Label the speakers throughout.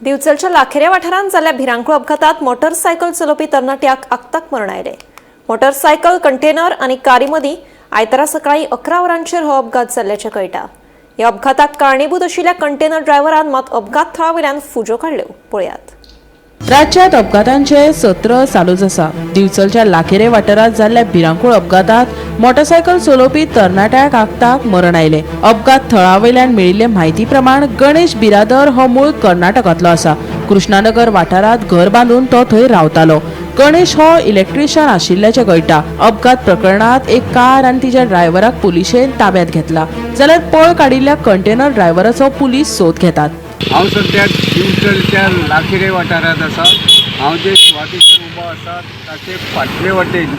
Speaker 1: दिवचलच्या लाखेऱ्या वाठारांत जाल्ल्या भिरांकूळ अपघातात मोटरसायकल चलोवपी तरणाट्याक आक्ताक मरण आयलें. मोटरसायकल, कंटेनर आनी कारी मदीं आयतारा सकाळीं 11 वरांचेर हो अपघात जाल्ल्याचें कळटा. ह्या अपघाताक कारणीभूत आशिल्ल्या कंटेनर ड्रायव्हरान मात अपघात थळा वयल्यान फुज्यो काडल्यो. पळयात.
Speaker 2: राज्यात अपघातांचे सत्र चालूच आसा. दिवचलच्या लाखेरे वाठारांत जाल्ल्या भिरांकूळ अपघातात मोटरसायकल चलोवपी तरणाट्याक आक्ताक मरण आयलें. अपघात थळावयल्यान मेळिल्ले म्हायती प्रमाण गणेश बिरादर हो मूळ कर्नाटकांतलो आसा. कृष्णानगर वाठारांत घर बांदून तो थंय रावतालो. गणेश हो इलेक्ट्रिशियन आशिल्ल्याचें कळटा. अपघात प्रकरणांत एक कार आनी तिच्या ड्रायव्हराक पुलिशेन ताब्यात घेतला, जाल्यार पळ काडिल्ल्या कंटेनर ड्रायव्हराचो पुलीस सोद घेतात.
Speaker 3: हांव सद्या दिवचलच्या लाखेरे वाठारांत आसा. हांव जे सुवातेचेर उबो आसा ताचे फाटले वाटेन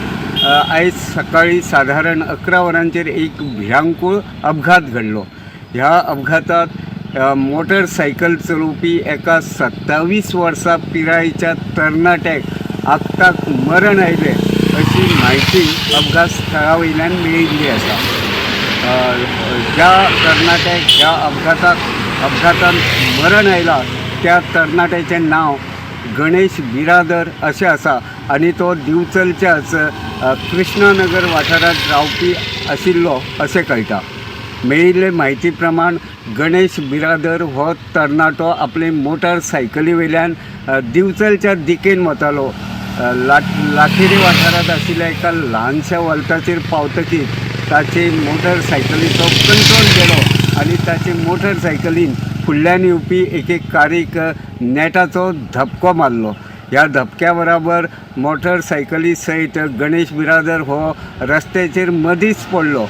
Speaker 3: आयज सकाळीं सादारण 11 वरांचेर एक भिरांकूळ अपघात घडलो. ह्या अपघातांत मोटरसायकल चलोवपी एका 27 वर्सां पिरायेच्या तरणाट्याक आक्ताक मरण आयलें अशी म्हायती अपघात स्थळा वयल्यान मेळिल्ली आसा. ज्या तरणाट्याक ह्या अपघातान मरण आयलां त्या तरणाट्याचें नांव गणेश बिरादर अशें आसा आनी तो दिवचलच्याच कृष्णानगर वाठारांत रावपी आशिल्लो अशें कळटा. मेळिल्ले म्हायती प्रमाण गणेश बिरादर हो तरणाटो आपले मोटरसायकली वयल्यान दिवचलच्या दिकेन वतालो. लाखेरी वाठारांत आशिल्ल्या एका ल्हानशा वल्ताचेर पावतकीच ताचे मोटरसायकलीचो कंट्रोल गेलो आनी ताचे मोटरसायकलीन फुडल्यान येवपी एके कारीक नेटाचो धपको मारलो. ह्या धपक्या बराबर मोटरसायकली सयत गणेश बिरादर हो रस्त्याचेर मदींच पडलो.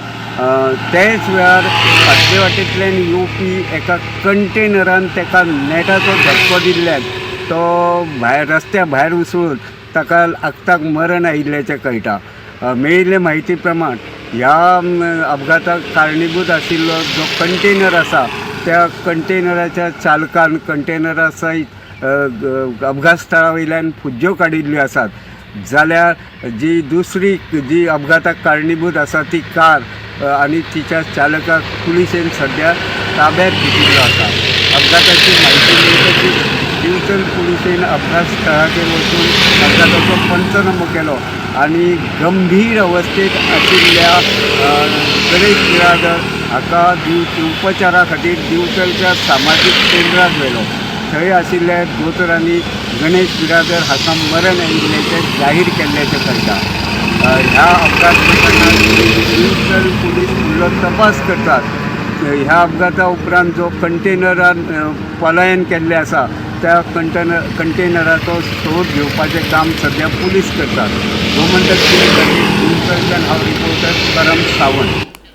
Speaker 3: तेच वेळार फाटले वाटेंतल्यान येवपी एका कंटेनरान ताका नेटाचो धपको दिल्ल्यान तो भायर रस्त्या भायर उसळून ताका आक्ताक मरण आयिल्ल्याचें कळटा. मेळिल्ले म्हायती प्रमाण ह्या अपघाताक कारणीभूत आशिल्लो जो कंटेनर आसा त्या कंटेनराच्या चालकान कंटेनरा सयत अपघात स्थळा वयल्यान फुज्ज्यो काडिल्ल्यो आसात, जाल्यार जी दुसरी जी अपघाताक कारणीभूत आसा ती कार आनी तिच्या चालकाक पुलिशेन सद्या ताब्यात घेतिल्लो आसा. अपघाताची म्हायती मेळटकीच दिवचल पुलिशेन अपघात स्थळाचेर वचून अपघाताचो पंचनामो केलो आनी गंभीर अवस्थेत आशिल्ल्या गणेश बिरादर हाका उपचारा खातीर दिवचलच्या सामाजीक केंद्रात व्हेलो. थंय आशिल्ल्या दोतोरांनी गणेश बिरादर हाका मरण आयिल्ल्याचें जाहीर केल्ल्याचें कळटा. ह्या अपघात प्रकरणात दिवचल पुलीस फुडलो तपास करतात. ह्या अपघाता उपरांत जो कंटेनरान पलायन केल्लें आसा त्या कंटेनराचो सोद घेवपाचें काम सद्या पुलीस करतात. गोमंतक टीव्ही खातीर दिवचलच्यान हांव रिपोर्टर करम सावंत.